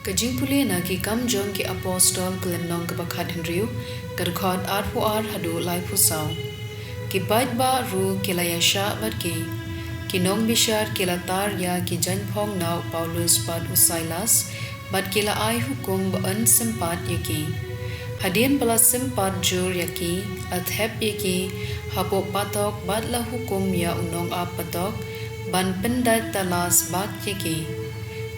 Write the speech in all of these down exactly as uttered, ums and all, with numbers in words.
Ka jingpule na Ki Kam jong ki Apostol, ka lynnong kaba khathynriew, ka dkhot arphew ar haduh laiphew saw. Ki paidbah ruh ki la ïashah bad ki. Ki nongbishar ki la tar ïa ki jaiñphong na u Paulus bad u Silas, bad ki la ai hukum ba yn sympat ïa ki. Hadien ba la sympat jur ïa ki, la thep ïa ki hapoh patok bad la hukum ïa u nongap patok ban pyndait tala sbak ïa ki.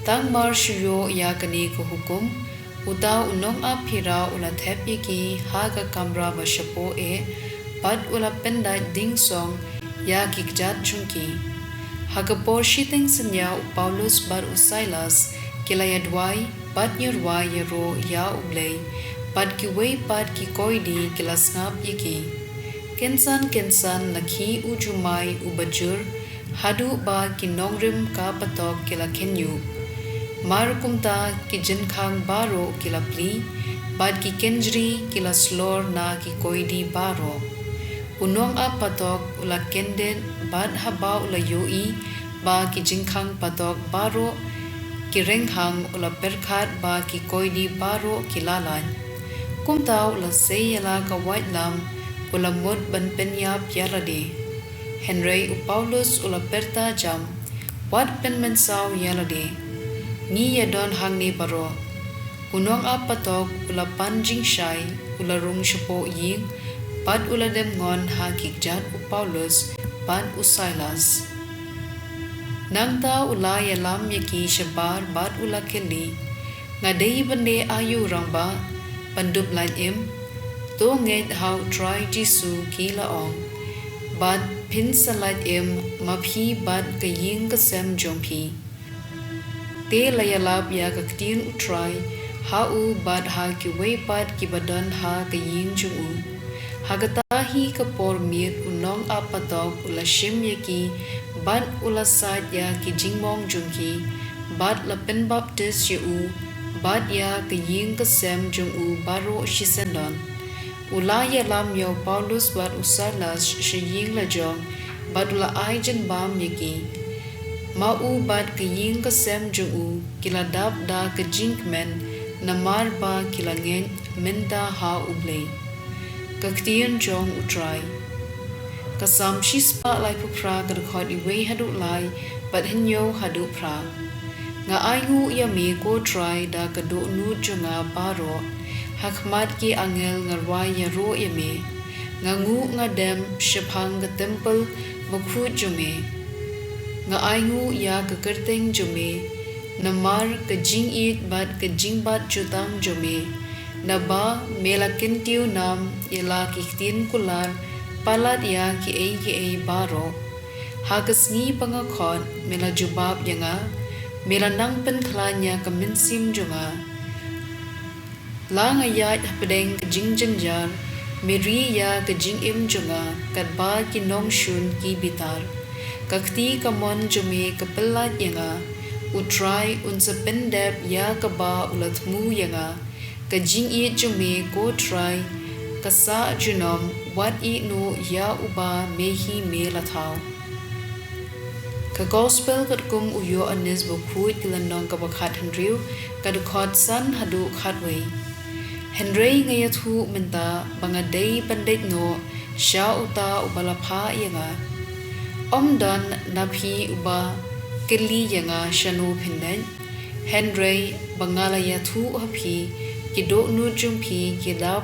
Tang mar shu ïoh ïa kane ka hukum, uta u nongap phira u la thep ïa ki ha ka kamra ba shapoh eh, bad u la pyndait dingsong ïa ki kjat jong ki. Ha ka por shiteng synñia u Paulus bad u Silas ki la ïaduwai bad ïarwai ïaroh ïa U Blei, bad kiwei pat ki koidi ki la sngap ïa ki. Kynsan kynsan la khih u jumai uba jur, haduh ba ki nongrim ka patok ki la kynñiuh. Mar kumta ki jingkhang baroh ki la plie, bad ki kynjri ki la slor na ki koidi baroh. U nongap patok u la kyndit, bad haba u la ïohi ba ki jingkhang patok baroh ki rynghang, u la pyrkhat ba ki koidi baroh ki la lait. Kumta u la sei ïa la ka waitlam, u la mut ban pynïap ïa lade. Hynrei u Paulus u la pyrta jam, wat pynmynsaw ïa lade. Ngi ïa don hangne baroh. U nongap patok u la pan jingshai, u la rung shapoh ïing, bad u la dem ngon ha ki kjat u Paulus bad u Silas. Nangta u la ïalam ïa ki shabar bad u la kylli, nga dei ban leh aïu rangbah, ban dup lait im? To ngeit ha u Trai Jisu, ki la ong, bad phin sa lait im, ma phi bad ka ïing ka sem jong phi. Te la ïalap ïa ka ktien u Trai ha u bad ha kiwei pat kiba don ha ka ïing jong u. Ha kata hi ka por miet u nongap patok u la shim ïa ki, bad u la sait ïa ki jingmong jong ki, bad la pynbaptis ïa u bad ïa ka ïing ka sem jong u baroh shisyndon. U la ïalam ïa u Paulus bad u Silas sha ïing la jong, bad u la ai jingbam ïa ki. Ma u bad ka ïing ka sem jong u ki la dap da ka jingkmen, namar ba ki la ngeit mynta ha U Blei. Ka ktien jong u Trai. Ka Salm shispah laiphew phra, ka dkhot iwei haduh lai, bad hynñiew haduh phra. Nga ainguh ïa me, ko Trai, da ka dohnud jong nga baroh. Ha khmat ki angel nga rwai ïaroh ïa me. Nga nguh nga dem shaphang ka templ bakhuid jong me. Nga ainguh ïa ka kyrteng jong me, namar ka jingïeit bad ka jingbat jutang jong me. Naba me la kyntiew nam ïa la ki ktien kular palat ïa kiei kiei baroh. Ha ka sngi ba nga khot, me la jubab ïa nga, me la nang pynkhlaiñ ïa ka mynsiem jong nga. La nga ïaid hapdeng ka jingjynjar, me ri ïa ka jingim jong nga, katba ki nongshun ki bitar. Ka kti kamon jong me ka pyllait ïa nga, u Trai un sa pyndep ïa kaba u la thmu ïa nga. Ka jingïeit jong me, ko Trai, ka sah junom, wat ïehnoh ïa uba me hi me la thaw. Ka Gospel katkum u Ïoannis bakhuid, ka lynnong kaba khathynriew, ka dkhot san haduh khatwei. Hynrei nga ïathuh mynta ba nga dei ban leit noh sha uta uba la phah ïa nga. Ym don na phi uba kylli ïa nga shano phin leit. Hynrei ba nga la ïathuh ha phi, ki dohnud jong phi ki dap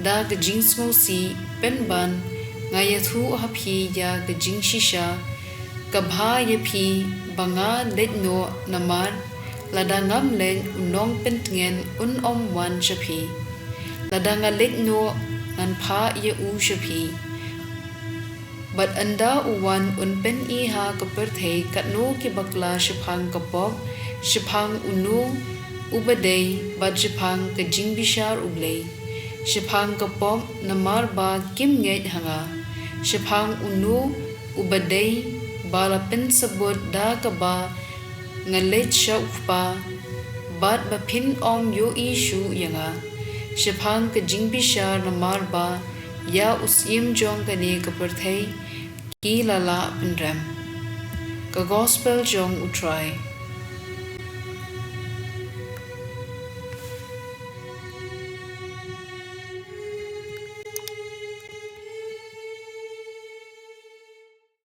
da ka jingsngewsih, pynban nga ïathuh ha phi ïa ka jingshisha ka bha ïa phi ba nga leit noh, namar lada ngam leit, u Nongpyntngen un ym wan sha phi. Lada nga leit noh, ngan phah ïa u sha phi. Bad ynda u wan, un pyni ha ka pyrthei katno ki bakla shaphang ka pop, shaphang uno uba dei, bad shaphang ka jingbishar U Blei. Shaphang ka pop, namar ba kim ngeit ha nga. Shaphang uno uba dei, ba la pynsabut da kaba nga leit sha u Kpa, bad ba phin ym ïohi shuh ïa nga. Shaphang ka jingbishar, namar ba ïa u syiem jong kane ka pyrthei ki la lah pynrem. Ka Gospel jong u Trai.